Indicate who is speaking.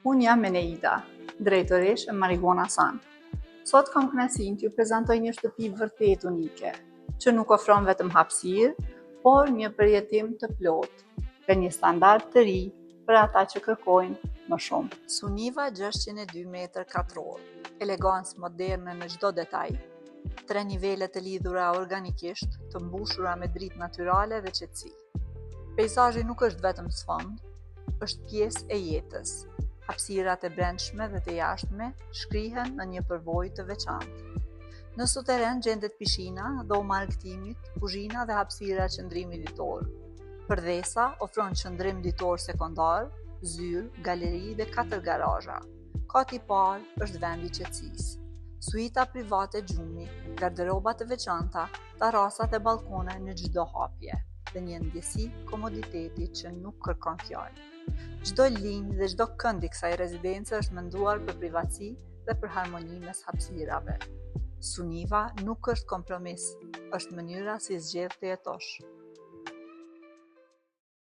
Speaker 1: Unë jam Eneida, drejtoreshë e Marigona Sun. Sot kam kënaqësinë t'ju prezantoj një shtëpi vërtet unike, që nuk ofron vetëm hapësirë, por një përjetim të plotë dhe një standard të ri për ata që kërkojnë më shumë. Suniva 602 metër katror, elegancë moderne në çdo detaj, tre nivele të lidhura organikisht, të mbushura me dritë natyrale dhe qetësi. Peizazhi nuk është vetëm sfond, është pjesë e jetës. Hapësirat e brendshme dhe të jashtme shkrihen në një përvojë të veçantë. Në suteren gjendet pishina, dhoma e argëtimit, kuzhina dhe hapësira qëndrimi ditor. Përdhesa ofron qëndrim ditor sekondar, zyrë, galeri dhe katër garazha. Kati i parë është vendi i qetësisë. Suita private gjumi, garderoba të veçanta, tarrasa dhe ballkone në çdo hapje dhe një ndjesi komoditeti që nuk kërkon fjalë. Çdo linjë dhe çdo kënd i kësaj rezidence është menduar për privatësi dhe për harmoni mes hapësirave. Suniva nuk është kompromis, është mënyra si zgjedh të jetosh.